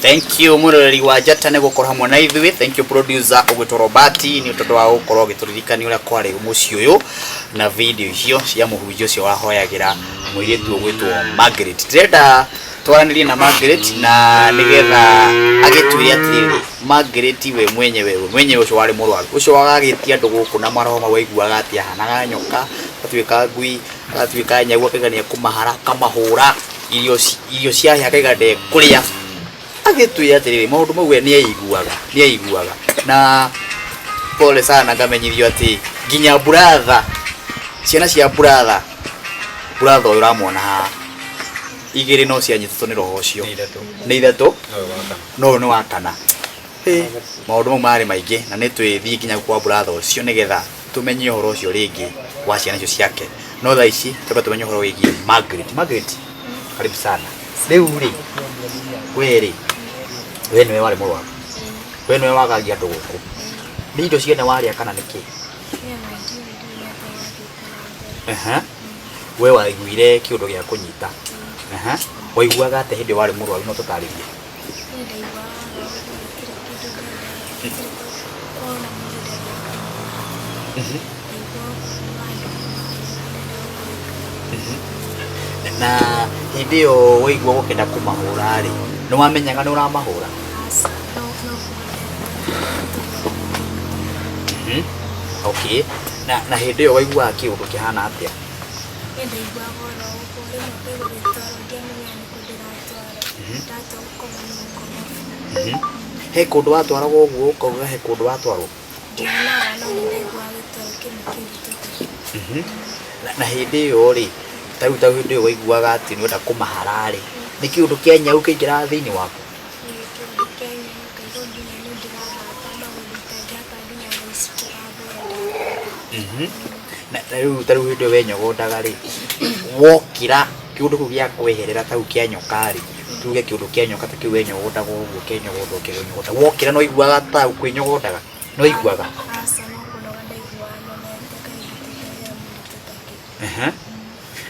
Thank you mwiroreri wa Njata nĩ gũkorwo hamwe na ithuĩ. Thank you producer ũgwĩtwo Robert nĩ tondũ wa gũkorwo ũgĩtũririkania ũrĩa kwarĩ mũciĩ ũyũ na video icio cia mũhunjia ũcio wahoyagĩra mũirĩtu ũgwĩtwo Margaret. Ndĩrenda twaranĩrie na Margaret na nĩgetha agĩtwĩre atĩrĩrĩ, Margaret we mwenyewe, we mwenyewe ũcio warĩ mũrwaru ũcio wagagĩtia andũ gũkũ na maroho mau aiguaga atĩ ahanaga nyoka, agatuĩka ngui, agatuĩka nyau, akaiga nĩ ekũmahara, akamahũra, irio ciahĩa akaiga ndekũrĩa. Agĩtwĩra atĩrĩrĩ, maũndũ mau we nĩ aiguaga, nĩ aiguaga. Na pole sana ngamenyithio atĩ nginya brother, ciana cia brother, brother ũyũ ũramuona haha, igĩrĩ no cianyitĩtwo nĩ roho ũcio. Nĩ ithatũ. Nĩ ithatũ? No ũyũ wa kana. No ũyũ nĩ wa kana. Hĩ, maũndũ mau marĩ maingĩ na nĩ twĩthiĩ nginya kwa brother ũcio nĩgetha tũmenye ũhoro ũcio rĩngĩ wa ciana icio ciake. No thaa ici twambe tũmenye ũhoro wĩgiĩ Margaret. Margaret, karibu sana. Rĩu rĩ, we rĩ, we nĩwe warĩ mũrwaru, we nĩwe wagagia andũ gũkũ, nĩ indo ciene warĩa kana nĩkĩ? Aha. We waiguire kĩũndũ gĩa kũnyita. Aha. Waiguaga atĩa hĩndĩ ĩyo warĩ mũrwaru no tũtarĩrie? Niĩ ndaiguaga oro ũguo gũtirĩ kĩndũ ndendaga, gũtirĩ kuona mũndũ ndendaga kũmona. Ndaiguaga kuuma andũ na ndendaga kũikara. Na hĩndĩ ĩyo waigua gũkĩenda kũmahũra rĩ, nĩ wamenyaga nĩ ũramahũra? Aca, no no kũhũra. Okay. Na hĩndĩ ĩyo waiguaga kĩũndũ kĩhana atĩa? Niĩ ndaiguaga oro ũguo, rĩmwe ngaigua gĩtwaro ndiamenyaga nĩkũ ndĩratwarwo. Ndatua gũkoma nĩ gũkoma biũ. He kũndũ watwaragwo ũguo ũkauga he kũndũ watwarwo? Ndionaga no nĩ ndaiguaga gĩtwaro kĩmwe kĩritũ. Na hĩndĩ ĩyo rĩ, ta rĩu ta hĩndĩ ĩyo waiguaga atĩ nĩ ũrenda kũmahara rĩ, nĩ kĩũndũ kĩa nyau kĩaingĩraga thĩinĩ waku? Ĩĩ kĩũndũ kĩa nyau ngaigua nginya nĩ ndĩrahata maũndũ itangĩhota nginya thaa ici kũrathonda. Na rĩu ta rĩu hĩndĩ ĩyo wenyogondaga rĩ, wokĩra kĩũndũ kĩu gĩa kweherera ta rĩu kĩa nyoka rĩ, tuge kĩũndũ kĩa nyoka ta kĩu wenyogondaga ũguo ũkenyogonda ũkenyogonda, wokĩra nĩ waiguaga ta kwĩnyogondaga? Nĩ waiguaga? Aca no kũnoga ndaiguaga nogete kaigĩte wĩra mũritũ ta kĩ. Aha.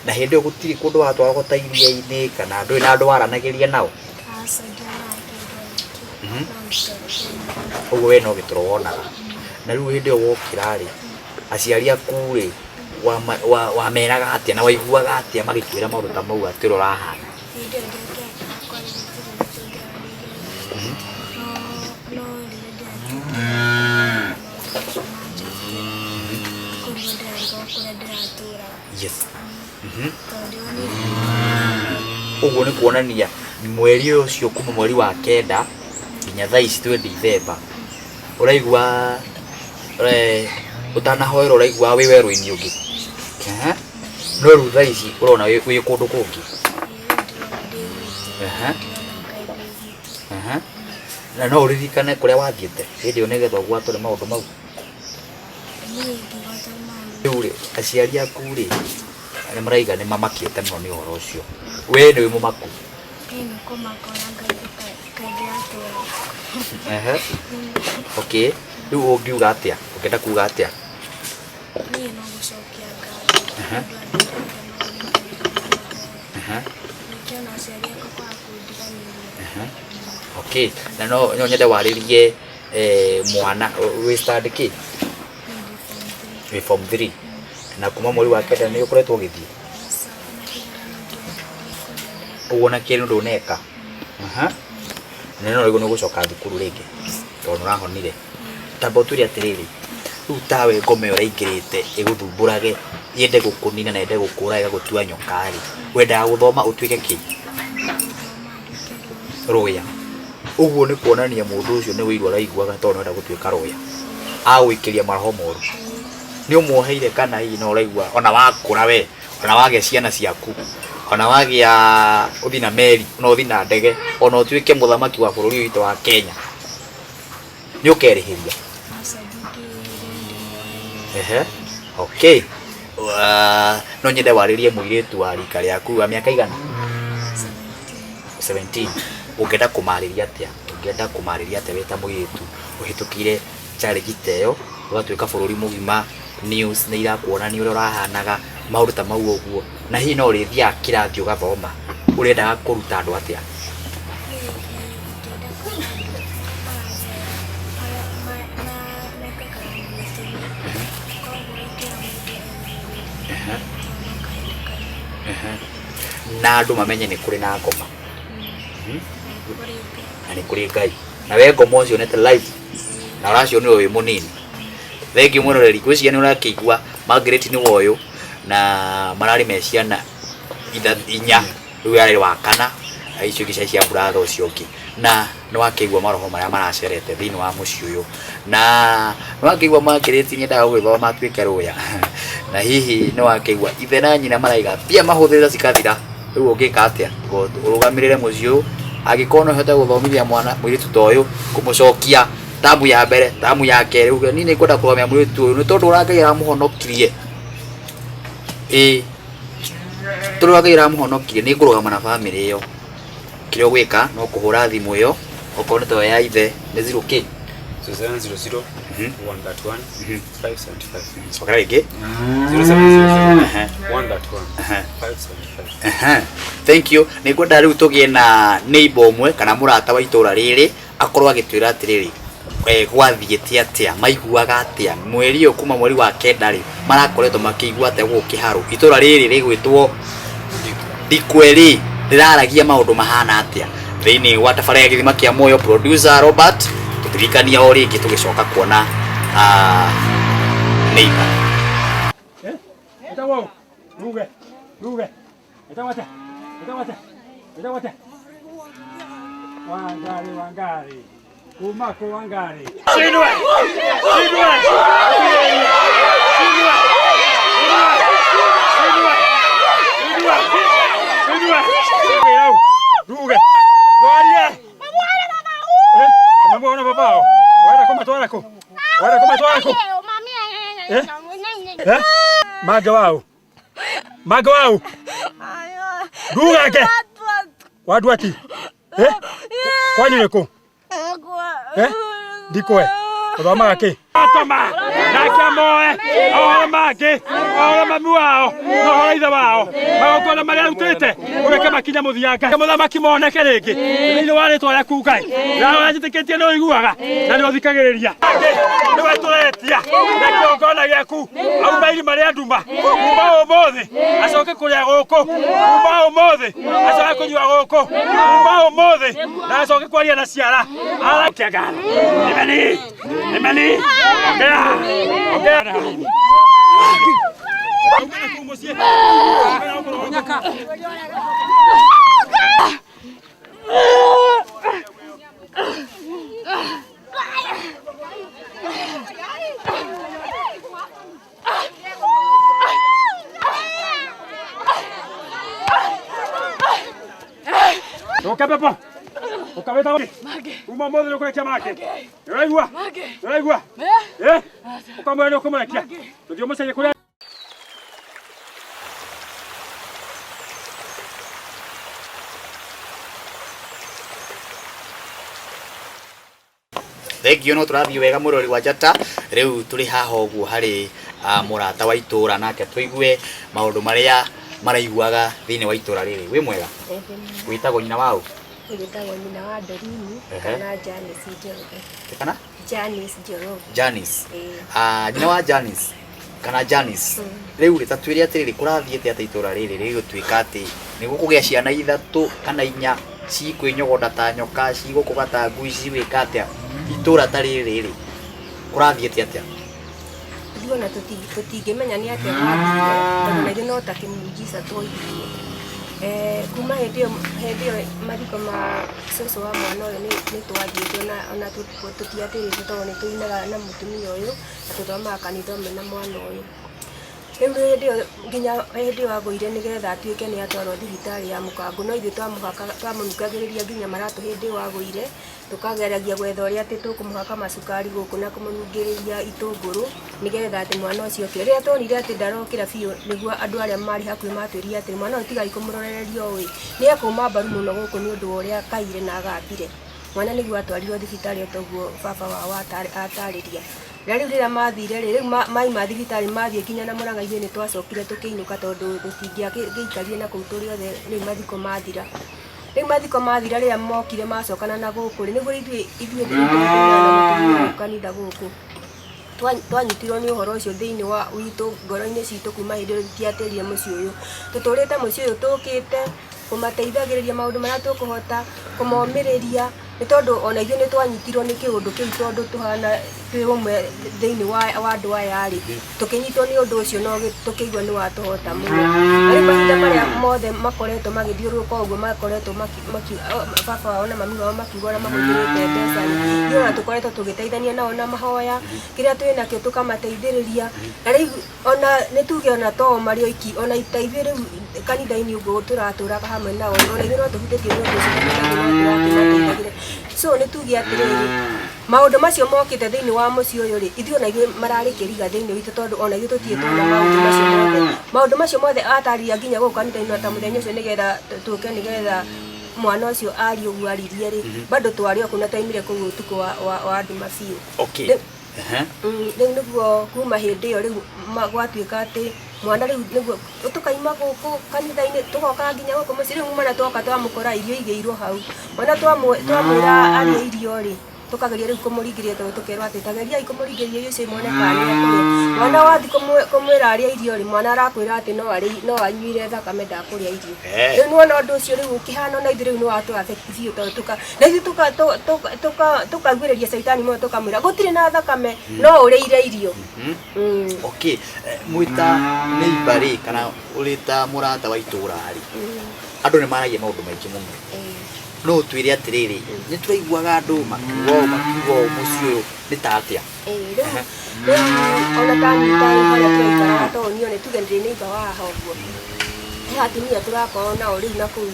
Na hĩndĩ ĩyo gũtirĩ kũndũ watwaragwo ta iria-inĩ kana ndũrĩ na andũ waranagĩria nao? Aca ndionaga kĩndũ ona kĩ, no gĩtoro ndaiguaga. Ũguo we no gĩtoro wonaga. Na rĩu hĩndĩ ĩyo wokĩra rĩ, aciari aku rĩ, wameraga atĩa na waiguaga atĩa magĩkwĩra maũndũ ta mau atĩ ũrĩa ũrahana? Hĩndĩ ĩyo ndingĩahotire kwaria gũtirĩ ũndũ tũngĩaranĩirie nao, no rĩrĩa ndĩratuĩkire wa kũmera maũndũ macio manjũkĩra, kũu nĩguo ndĩrarigagwo kũrĩa ndĩratũraga. Yes. Tondũ ndionire mũndũ. Ũguo nĩ kuonania mweri ũcio kuma mweri wa kenda nginya thaa ici twĩ Dithemba, ũraigua ũtanahoerwo ũraigua wĩ werũ-inĩ ũngĩ. Ehe. No rĩu thaa ici ũrona wĩ kũndũ kũngĩ. Ehe. Ehe. Na no ũririkane kũrĩa wathiĩte hĩndĩ ĩyo nĩgetha ũgwatwo nĩ maũndũ mau? Rĩu rĩ, aciari aku rĩ, nĩ maraiga nĩ mamakĩte mũno nĩ ũhoro ũcio. We nĩ wĩ mũmaku? Ehe. Okay. Rĩu ũngiuga atĩa? Ũngĩenda kuga atĩa? Niĩ no gũcokia ngatho nĩ ũndũ andũ maũndũ marĩa Ehe. Ningĩ ona aciari akwa kwaga kũndiganĩria. Okay. Na no no nyende warĩrie mwana wĩ stand kĩ? Wĩ form 3. Na kuma mweri wa kenda nĩ ũkoretwo ũgĩthiĩ? Aca, ona kĩgeranio ndĩreka. Ũguo ona kĩgeranio ndũneka? Aha. Na no rĩu nĩ ũgũcoka thukuru rĩngĩ tondũ nĩ ũrahonire. Tamba ũtwĩre atĩrĩrĩ, rĩu tawe ngoma ĩyo ũraingĩrĩte ĩgũthumbũrage yende gũkũnina na yende gũkũraga ĩgagũtua nyoka rĩ, wendaga gũthoma ũtuĩke kĩ? Rũya. Ũguo nĩ kuonania mũndũ ũcio nĩ ũiru araiguaga tondũ nĩ arenda gũtuĩka rũya. Agũikĩria maroho moru. Nĩ ũmuoheire kana hihi no ũraigua ona wakũra we, ona wagĩa ciana ciaku, ona wagĩa ũthiĩ na meri, ona ũthiĩ na ndege, ona ũtuĩke mũthamaki wa bũrũri ũyũ witũ wa Kenya, nĩ ũkerĩhĩria? Ehe. Okay. No nyende warĩrie mũirĩtu wa rika rĩaku wa mĩaka igana? 17. Ũngĩenda kũmarĩria atĩa? Ũngĩenda kũmarĩria atĩa wĩ ta mũirĩtu ũhĩtũkĩire challenge ta ĩyo, ũgatuĩka bũrũri mũgima news nĩ irakuonania ũrĩa ũrahanaga, maũndũ ta mau ũguo, na hihi no ũrĩthiaga kĩrathi ũgathoma, ũrendaga kũruta andũ atĩa? Niĩ ingĩenda Na andũ mamenye nĩ kũrĩ na ngoma. Na nĩ kũrĩ Ngai. Na we ngoma ũcionete live na ũracionire wĩ mũnini. Thengiũ mwĩroreri, ngwĩciria nĩ ũrakĩigua Margaret nĩ woyũ na mararĩ me ciana inya, rĩu yarĩ wa kana, icio ingĩ ciarĩ cia brother ũcio ũngĩ. Na nĩ wakĩigua maroho marĩa maracerete thĩinĩ wa mũciĩ ũyũ. Na nĩ wakĩigua Margaret nĩ endaga gũgĩthoma atuĩke lawyer. Na hihi nĩ wakĩigua ithe na nyina maraiga mbia mahũthĩrĩte cikathira. Rĩu ũngĩka atĩa ũrũgamĩrĩre mũciĩ ũyũ angĩkorwo no ũhote gũthomithia mwana mũirĩtu ta ũyũ kũmũcokia tamu ya mbere tamu ya kerĩ uge niĩ nĩngwenda kũrũgamia mũirĩtu ũyũ nĩ tondũ ũrĩa Ngai aramũhonokirie, ĩĩ tondũ ũrĩa Ngai aramũhonokirie nĩ ngũrũgama na bamĩrĩ ĩyo. Kĩrĩa ũgwĩka no kũhũra thimũ ĩyo okorwo nĩ ta ya ithe nĩ zero kĩ? 0700 131 575. Cokera rĩngĩ. 0700 131 575. Aha. Thank you. Nĩ ngwenda rĩu tũgĩe na neighbor ũmwe kana mũrata wa itũra rĩrĩ akorwo agĩtwĩra atĩrĩrĩ, gwathiĩte atĩa, maiguaga atĩa mweri ũyũ kuma mweri wa kenda rĩ marakoretwo makĩigua atĩa gũkũ Kĩharũ. Itũra rĩrĩ rĩgwĩtwo Ndikwe rĩ rĩraragia maũndũ mahana atĩa thĩinĩ wa tabarĩra ya Gĩthima kĩa Muoyo. Producer Robert tũtirikania o rĩngĩ tũgĩcoka kuona neighbor. Ĩtagwo Ruge, Ruge, ĩtagwo atĩa? Ĩtagwo atĩa? Ĩtagwo atĩa? Wangari, Wangari, kuma kũ Wangari? Shindwe! Shindwe! Shindwe! Shindwe! Shindwe! Shindwe! Shindwe! Ruge! Twarie! Eh? Mamu ona babao. Wera kũ matwara kũ? Wera kũ matwara kũ? Eh? Eh? Mage wao. Mage wao. Rugake. Wadu ati. Eh? Kwanyu nĩ kũ? Eh? Ndikwe. Ũthomaga kĩ? Atoma. Nake amoe. Ohoro mangĩ. Ohoro mami wao. Na ohoro ithe wao. Magongona marĩa arutĩte. Ũreke makinye mũthia Ngai. Mũthamaki moneke rĩngĩ. Thĩinĩ wa rĩtwa rĩaku Ngai. Na ũranjĩtĩkĩtie nĩ ũiguaga. Na nĩ ũthikagĩrĩria. Nĩwe tũretia. Na kĩgongona gĩaku. Auma irima rĩa nduma. Kuma ũmũthĩ. Acoke kũrĩa gũkũ. Kuma ũmũthĩ. Acoke kũnyua gũkũ. Kuma ũmũthĩ. Na acoke kwaria na ciara. Arakia ngatho. Imeni. Imeni. Ongea. Ongea. Ũka pepo. Ũka wĩtagwo Uma ũmũthĩ nĩ ũkũrekia make. Nĩũraigua? Nĩũraigua? Eh? Ũkamwĩra nĩ ũkũmũrekia. Tũthiĩ ũmũcarie kũrĩa. Thengiũ, no tũrathiĩ wega mũrori wa njata. Rĩu tũrĩ haha ũguo harĩ mũrata wa itũra, nake tũigue maũndũ marĩa maraiguaga thĩinĩ wa itũra rĩrĩ. Wĩ mwega? Wĩtagwo nyina waũ? Ũgĩtagwo nyina wa Dorini kana Janice Njoroge. Kana? Janice Njoroge. Janice. Ĩĩ. Nyina wa Janice kana Janice. Rĩu rĩ, ta twĩre atĩrĩrĩ, kũrathiĩte atĩ itũra rĩrĩ rĩgũtuĩka atĩ nĩ gũkũgĩa ciana ithatũ kana inya cikwĩnyogonda ta nyoka, cigũkũga ta ngui, cigwĩka atĩa itũra ta rĩrĩ rĩ, kũrathiĩte atĩa? Ithuĩ ona tũtingĩmenya nĩ atĩa gwathire, tondũ na ithuĩ no ta kĩmujica twoigire. Kuma hĩndĩ ĩyo mathiko ma cũcũ wa mwana ũyũ nĩ twathiĩte ona tũtiatĩrĩte tondũ nĩ tũinaga na mũtumia ũyũ na tũthomaga kanitha ũmwe na mwana ũyũ. Rĩu hĩndĩ ĩyo nginya hĩndĩ ĩyo agũire nĩgetha atuĩke nĩ atwarwo thibitarĩ ya Mũkangũ, no ithuĩ twamũnungagĩrĩria nginya maratũ hĩndĩ ĩyo agũire, tũkageragia gwetha ũrĩa atĩ tũkũmũhaka macukari gũkũ na kũmũnungĩrĩria itũngũrũ nĩgetha atĩ mwana ũcio okĩre. Rĩrĩa tuonire atĩ ndarokĩra biũ nĩguo andũ arĩa marĩ hakuhĩ matwĩrire atĩ mwana ũyũ tigai kũmũrorereria ũũ ĩ, nĩ ekũma mbaru mũno gũkũ nĩ ũndũ wa ũrĩa akaire na agambire. Mwana nĩguo atwarirwo thibitarĩ o ta ũguo baba wao atarĩria. Na rĩu rĩrĩa mathire rĩ, rĩu maima thibitarĩ mathiĩ nginya na Mũrang'a ithuĩ nĩ twacokire tũkĩinũka tondũ tũtingĩagĩikarire na kũu tũrĩ othe rĩu mathiko mathira. Rĩu mathiko mathira rĩrĩa mokire macokana na gũkũ rĩ, nĩguo ithuĩ tũinaga na mũtumia ũyũ kanitha gũkũ. Twanyitirwo nĩ ũhoro ũcio thĩinĩ wa witũ ngoro-inĩ citũ kuma hĩndĩ ĩyo tũtiatĩrire mũciĩ ũyũ. Tũtũrĩte mũciĩ ũyũ tũkĩte kũmateithagĩrĩria maũndũ marĩa tũkũhota kũmomĩrĩria, nĩ tondũ ona ithuĩ nĩ twanyitirwo nĩ kĩũndũ kĩu, tondũ tũhana twĩ ũmwe thĩinĩ wa andũ aya rĩ, tũkĩnyitwo nĩ ũndũ ũcio na tũkĩigua nĩ watũhota mũno. Na rĩu mahinda marĩa mothe makoretwo magĩthiũrũrũka ũguo, makoretwo baba wao na mami wao makiuga ũrĩa mahũthĩrĩte mbeca rĩ, ithuĩ ona tũkoretwo tũgĩteithania nao na mahoya, kĩrĩa twĩ nakĩo tũkamateithĩrĩria. Na rĩu ona nĩ tuge ona to o marĩ oiki, ona ta ithuĩ rĩu kanitha-inĩ ũguo tũratũraga hamwe nao, ona ithuĩ no tũhutĩtio nĩ ũndũ ũcio tondũ no tũrakĩmateithagĩrĩria. So nĩ tuge atĩrĩrĩ, maũndũ macio mokĩte thĩinĩ wa mũciĩ ũyũ rĩ, ithuĩ ona ithuĩ mararĩ kĩriga thĩinĩ witũ, tondũ ona ithuĩ tũtirĩ tuona maũndũ macio mothe. Maũndũ macio mothe atarĩria nginya gũkũ kanitha-inĩ ta mũthenya ũcio, nĩgetha tũke, nĩgetha mwana ũcio arie ũguo aririe rĩ, bado twarĩ o kũu na twaimire kũu ũtukũ wa nduma biũ. Rĩu nĩguo kuma hĩndĩ ĩyo rĩu gwatuĩka atĩ mwana rĩu nĩguo tũkaima gũkũ kanitha-inĩ, tũgoka nginya gũkũ mũciĩ. Rĩu mwana twoka twamũkora irio igĩirwo hau, mwana twamwĩra arĩe irio rĩ, tũkageria rĩu kũmũringĩrĩria, tondũ tũkerwo atĩ tageriai kũmũringĩrĩria irio icio muone kana nĩ ekũrĩa. Mwana wathiĩ kũmwĩra arĩe irio rĩ, mwana arakwĩra atĩ no arĩe, no anyuire thakame, ndakũrĩa irio. Rĩu nĩwona ũndũ ũcio rĩu ũkĩhana, ona ithuĩ rĩu nĩ watũ affect biũ, tondũ tũka na ithuĩ tũkaugĩrĩria caitani mũno, tũkamwĩra gũtirĩ na thakame, no ũrĩire irio. Okay, mwĩta neighbor rĩ, kana ũrĩ ta mũrata wa itũũra rĩ, andũ nĩ maragia maũndũ maingĩ mũno. No ũtwĩre atĩrĩrĩ, nĩ tũraiguaga andũ makiuga ũũ, makiuga ũũ, mũciĩ ũyũ nĩ ta atĩa? Rĩu ona ta ta harĩa tũraikaraga, tondũ niĩ nĩ tuge ndĩ neighbor wa haha ũguo, he atumia tũrakorwo nao rĩu na kũu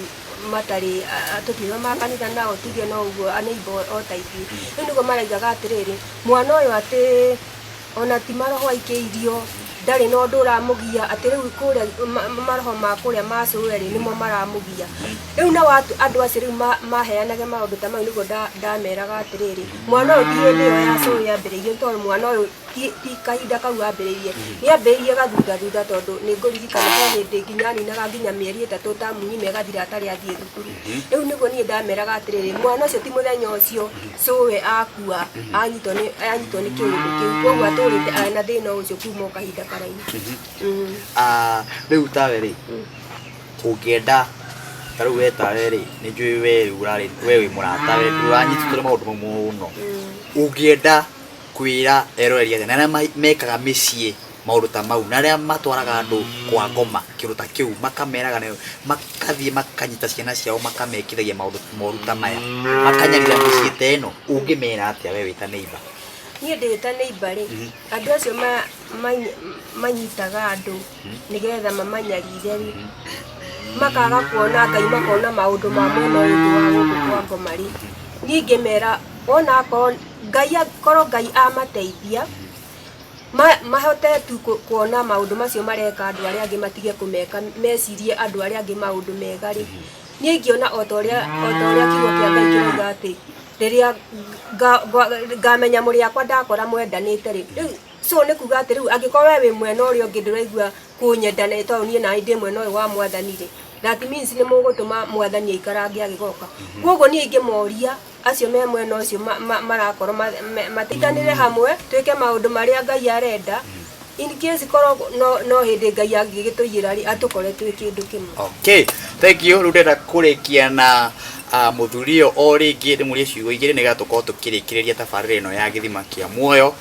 matarĩ tũtiuma kanitha nao, tuge no ũguo a neighbor o ta ithuĩ. Rĩu nĩguo maraigaga atĩrĩrĩ, mwana ũyũ atĩ ona ti maroho aikĩirio, ndarĩ na ũndũ ũramũgia, atĩ rĩu kũrĩa maroho ma kũrĩa macũwe rĩ, nĩmo maramũgia. Rĩu nao andũ acio rĩu maheanage maũndũ ta mau, nĩguo ndameraga atĩrĩrĩ, mwana ũyũ ti hĩndĩ ĩyo ya cũĩ yambĩrĩirie, tondũ mwana ũyũ ti kahinda kau ambĩrĩirie, nĩ ambĩrĩirie gathutha thutha, tondũ nĩ ngũririkana he hĩndĩ nginya aninaga nginya mĩeri 3 tamu ng'ima ĩgathira atarĩ athiĩ thukuru. Rĩu nĩguo niĩ ndameraga atĩrĩrĩ, mwana ũcio ti mũthenya ũcio cũwe akua anyitwo nĩ kĩũndũ kĩu, koguo atũrĩte arĩ na thĩna ũcio kuma o kahinda karaihu. Rĩu tawe rĩ, ũngĩenda ta rĩu we tawe rĩ, nĩ njũĩ we rĩu ũrarĩ we wĩ mũrata, we ndũranyitĩtwo nĩ maũndũ mau mũno, ũngĩenda kwĩra eroreri atĩa na arĩa mekaga mĩciĩ maũndũ ta mau, na arĩa matwaraga andũ kwa ngoma kĩũndũ ta kĩu, makameraga makathiĩ makanyita ciana ciao makamekithagia maũndũ moru ta maya, makanyarira mĩciĩ ta ĩno, ũngĩmera atĩa we wĩ ta neighbor? Niĩ ndĩ ta neighbor rĩ, andũ acio manyitaga andũ nĩgetha mamanyarire rĩ, makaga kuona Ngai, makona maũndũ ma mwena ũyũ ũngĩ wa gũkũ kwa ngoma rĩ, niĩ ingĩmera wona akorwo Ngai, akorwo Ngai amateithia mahote tu kuona maũndũ macio mareka andũ arĩa angĩ matige kũmeka, mecirie andũ arĩa angĩ maũndũ mega rĩ, niĩ ingĩona o ta ũrĩa kiugo kĩa Ngai kĩrauga atĩ rĩrĩa ngamenya mũrĩ akwa ndakora mwendanĩte rĩ, rĩu so nĩ kuga atĩ rĩu angĩkorwo we wĩ mwena ũrĩa ũngĩ ndũraigua kũnyenda tondũ niĩ nani ndĩ mwena ũyũ wa mwathani rĩ, that means nĩ mũgũtũma mwathani aikarange agĩgoka. Koguo niĩ ingĩmoria acio me mwena ũcio marakorwo matiganĩre hamwe, twĩke maũndũ marĩa Ngai arenda, in case korwo no hĩndĩ Ngai angĩgĩtũiyĩra rĩ, atũkore twĩ kĩndũ kĩmwe. Okay, thank you. Rĩu ndĩrenda kũrĩkia na mũthuri ũyũ o rĩngĩ ndĩmũrie ciugo igĩrĩ nĩgetha tũkorwo tũkĩrĩkĩrĩria tabarĩra ĩno ya gĩthima kĩa muoyo.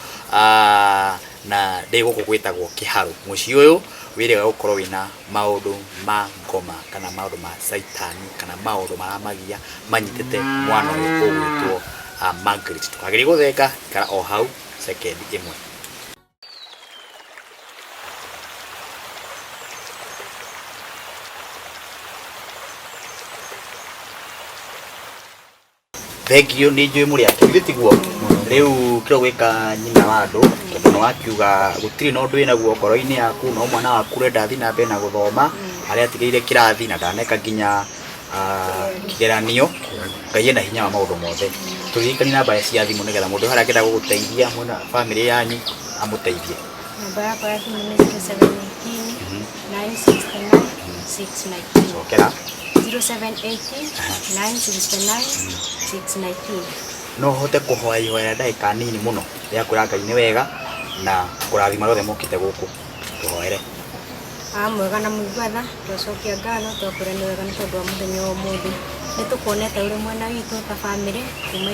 Na ndĩ gũkũ gwĩtagwo Kĩharũ. Mũciĩ ũyũ wĩrĩga gũkorwo wĩna maũndũ ma ngoma kana maũndũ ma caitani kana maũndũ maramagia manyitĩte mwana ũyũ ũgwĩtwo Margaret. Ndũkagerie gũthenga, ikara o hau sekendi ĩmwe. Thank you, nĩ njũĩ mũrĩ ake githĩ tiguo? Rĩu kĩrĩa ũgwĩka nyina wa andũ, tondũ nĩ wakiuga gũtirĩ na ũndũ wĩnaguo ngoro-inĩ yaku, no mwana waku ũrenda athiĩ na mbere na gũthoma, harĩa atigĩire kĩrathi na ndaneka nginya kĩgeranio. Ngai ena hinya wa maũndũ mothe. Tũririkanie namba cia thimũ nĩgetha mũndũ harĩa angĩenda gũgũteithia mwĩna bamĩrĩ yanyu amũteithie. Namba yakwa ya thimũ nĩ 0718 969 619. Cokera. 0718 969 619. No hote kũhoya ihoya rĩa ndagĩka nini mũno rĩa kwĩra Ngai nĩ wega Na kũrathima arĩa othe mokĩte gũkũ. Tũhoere. Mwega na mũiguatha twacokia ngatho twakwĩra nĩ wega nĩ tondũ wa mũthenya wa ũmũthĩ. Nĩ tũkuonete ũrĩ mwena witũ ta bamĩrĩ kuma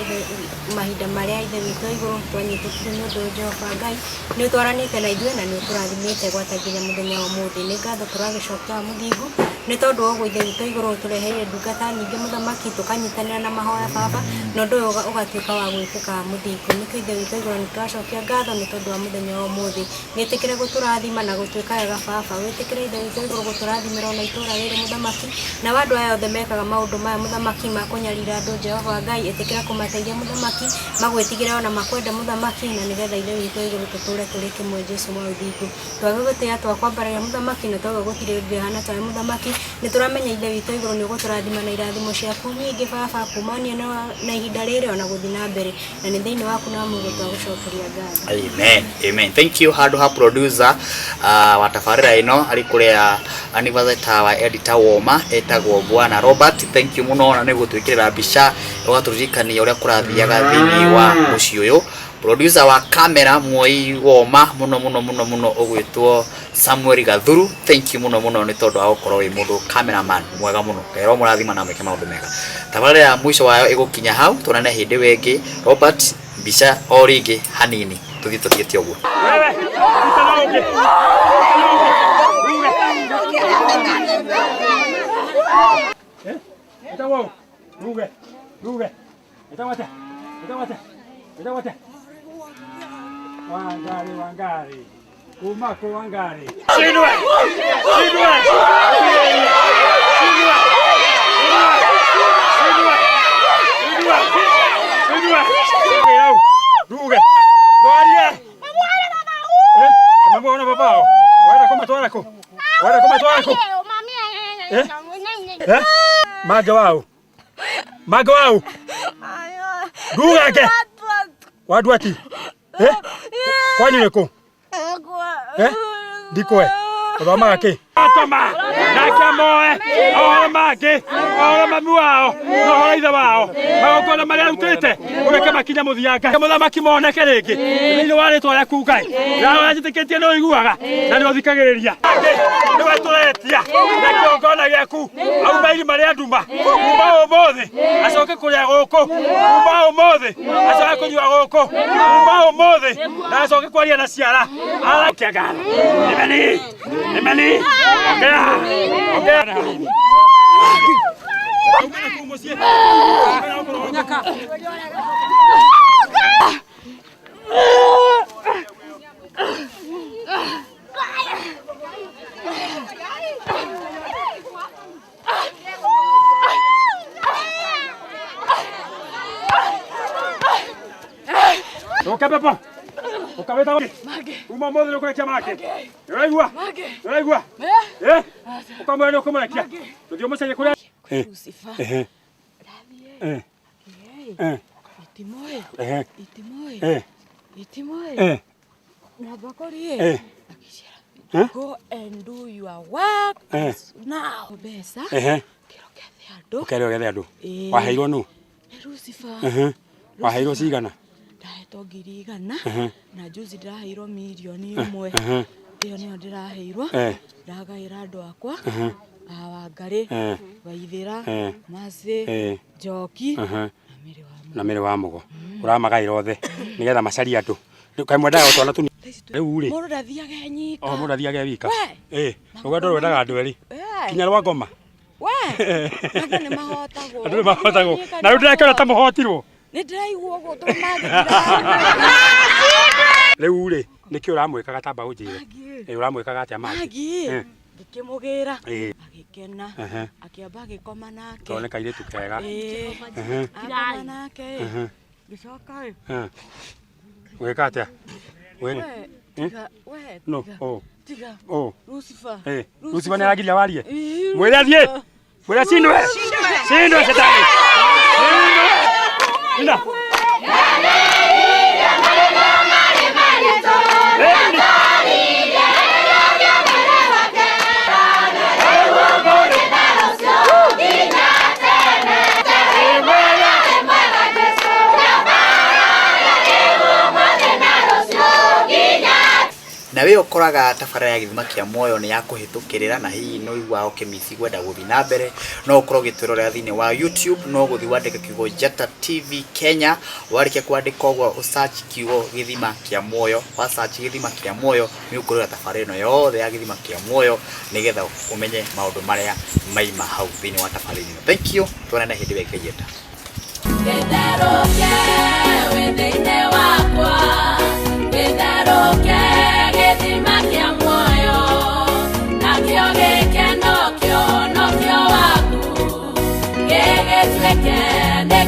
mahinda marĩa ithe witũ igũrũ twanyitũkire nĩ ũndũ Jehova Ngai nĩ ũtwaranĩte na ithuĩ na nĩ ũtũrathimĩte gwata nginya mũthenya wa ũmũthĩ. Nĩ ngatho tũragĩcokia wa mũthingu nĩ tondũ wa ũguo ithe witũ igũrũ ũtũreheire ndungata nyingĩ mũthamaki tũkanyitanĩra na mahoya baba na ũndũ ũyũ ũgatuĩka wa gwĩkĩka mũthingu. Nĩkĩo ithe witũ igũrũ nĩ tũracokia ngatho nĩ tondũ wa mũthenya wa ũmũthĩ. Wĩtĩkĩre gũtũrathima na gũtuĩka wega baba. Wĩtĩkĩre ithe witũ igũrũ gũtũrathimĩra ona itũũra rĩrĩ mũthamaki na andũ aya othe mekaga maũndũ maya mũthamaki makũnyarira andũ Jehova Ngai ĩtĩkĩra kũmateithia mũthamaki magwĩtigĩre ona makwende mũthamaki na nĩgetha ithe witũ igũrũ tũtũre tũrĩ kĩmwe Jesũ wa ũthingu. Twage gũtĩa twakwambararia mũthamaki na twage gũtirĩ ũngĩ ũhana tawe mũthamaki. Nĩ tũramenya ithe witũ igũrũ nĩ ũgũtũrathima na irathimo ciaku nyingĩ baba kumania na ihinda rĩrĩ ona gũthiĩ na mbere na nĩ thĩinĩ waku na Mungu twagũcokeria ngatho. Amen. Amen. Thank you handũ ha producer wa tabarĩra ĩno arĩ kũrĩa Anniversary Tower editor woma etagwo Bwana Robert. Thank you mũno na nĩ gũtwĩkĩrĩra mbica ũgatũririkania ũrĩa kũrathiaga thĩinĩ wa mũciĩ ũyũ. Producer wa kamera muoi woma mũno mũno mũno mũno ũgwĩtwo Samuel Gathuru. Thank you mũno mũno nĩ tondũ wa gũkorwo wĩ mũndũ cameraman mwega mũno. Ngai aromũrathima na mwĩke maũndũ mega. Tabarĩra ya mũico wayo ĩgũkinya hau, tuonane hĩndĩ ĩyo ĩngĩ. Robert, mbica o rĩngĩ hanini tũthiĩ tũthiĩte ũguo. Wewe, utana ũngĩ. Ĩtagwo ũ? Ruge, ruge. Ĩtagwo atĩa? Ĩtagwo atĩa? Ĩtagwo atĩa? Wangari, Wangari. Kuma kũ Wangari? Shindwe! Shindwe! Shindwe! Shindwe! Shindwe! Shindwe! Shindwe! Ruge! Twarie! Eh? Mamuona babao. Waenda kũmatwara kũ? Waenda kũmatwara kũ? Eh? Eh? Mange wau. Mange wau. Rugake. Wandu ati. Eh? Kwanyu nĩ kũ? Eh? Ndikwe. Ũthomaga kĩ? Atoma nake amoe ohoro mangĩ ohoro mami wao na ohoro ithe wao magongona marĩa arutĩte ũreke makinya mũthia Ngai mũthamaki moneke rĩngĩ thĩinĩ wa rĩtwa rĩaku Ngai nawe njĩtĩkĩtie nĩ ũiguaga na nĩ ũthikagĩrĩria nĩwe tũretia na kĩgongona gĩaku auma irima rĩa nduma kuma ũmũthĩ acoke kũrĩa gũkũ kuma ũmũthĩ acoke kũnyua gũkũ kuma ũmũthĩ na acoke kwaria na ciara arakia ngatho Nimeni Nimeni ongea ongea na hanini. Auma na kũu mũciĩ. Nyaka. Ũka pepo. Ũka wĩtagwo Uma ũmũthĩ nĩ ũkũrekia make. Nĩũraigua? Nĩũraigua? Eh? Ũkamwĩra nĩ ũkũmũrekia. Tũthiĩ ũmũcarie kũrĩa. Lucifer. Ehe. Ndathiĩ. Eh. Akĩhe. Eh. Itimoĩ. Ehe. Itimoĩ. Eh. Itimoĩ. Eh. Na mbakũri. Eh. Akĩciĩra. Eh? Go and do your work Eh. now. Mbeca. Ehe. Kĩro kĩethe andũ. Ũkerwo gethe andũ. Ĩĩ. Waheirwo nũ? Nĩ Lucifer. Ehe. Waheirwo cigana? Ndahetwo 100,000. Ehe. Na juzi ndĩraheirwo 1,000,000. Ehe. Ĩyo nĩyo ndĩraheirwo. Eh. Ndagaĩra andũ akwa. Ehe. A Wangarĩ. Eh. Waithĩra. Eh. Macĩ. Eh. Njoki. Ehe. Na Mĩrĩ wa Na mĩrĩ wa mũgo. Ũramagaĩra othe nĩgetha macarie andũ. Rĩu kaĩ mwendaga gũtwana tũnini? Rĩu rĩ. Mũndũ ndathiaga e nyika. O mũndũ athiaga e wika. We. Ĩ, rũgendo rwendaga andũ erĩ. Eh. Kinya rwa ngoma. We. Andũ nĩ mahotagwo. Andũ nĩ mahotagwo. Na rĩu ndĩrakĩona ta mũhotirwo. Nĩ ndĩraigua ũguo tondũ mangĩ Rĩu rĩ, nĩkĩ ũramwĩkaga tamba ũnjĩre? Maggie. Ĩ, ũramwĩkaga atĩa Maggie? Maggie. Eh. Ngĩkĩmũgĩra. Ĩ. Agĩkena. Ehe. Akĩamba agĩkoma nake. Tondũ nĩ kairĩtu kega. Ĩĩ. Ehe. Akoma nake. Ehe. Ngĩcoka ĩ. Eh. Ũgĩka atĩa? We. We, tiga, we, No, tiga. oh. Tiga. Oh. Lucifer. Eh. Lucifer nĩ aragiria warie. Ĩĩ, Mwĩre athiĩ. Mwĩre acindwe. Cindwe shetani. Cindwe. Inda. Na we ũkoraga tabarĩra ya Gĩthima kĩa Muoyo nĩ ya kũhĩtũkĩrĩra na hihi nĩ ũiguaga ũkĩmici kwenda gũthiĩ na mbere, no ũkorwo ũgĩtwĩrorera thĩinĩ wa YouTube, no gũthiĩ wandĩke kiugo Njata TV Kenya. Warĩkia kwandĩka ũguo, ũsearch kiugo Gĩthima kĩa Muoyo. Wa search Gĩthima kĩa Muoyo, nĩ ũkũrora tabarĩra ĩno yothe ya Gĩthima kĩa Muoyo nĩgetha ũmenye maũndũ marĩa maima hau thĩinĩ wa tabarĩra ĩno. Thank you, tuonane hĩndĩ ĩyo ĩngĩ njata. Gĩtherũke wĩ thĩinĩ wakwa, gĩtherũke gĩthima kĩa muoyo, nakĩo gĩkeno kĩonokio waku, gĩgĩtuĩke nĩ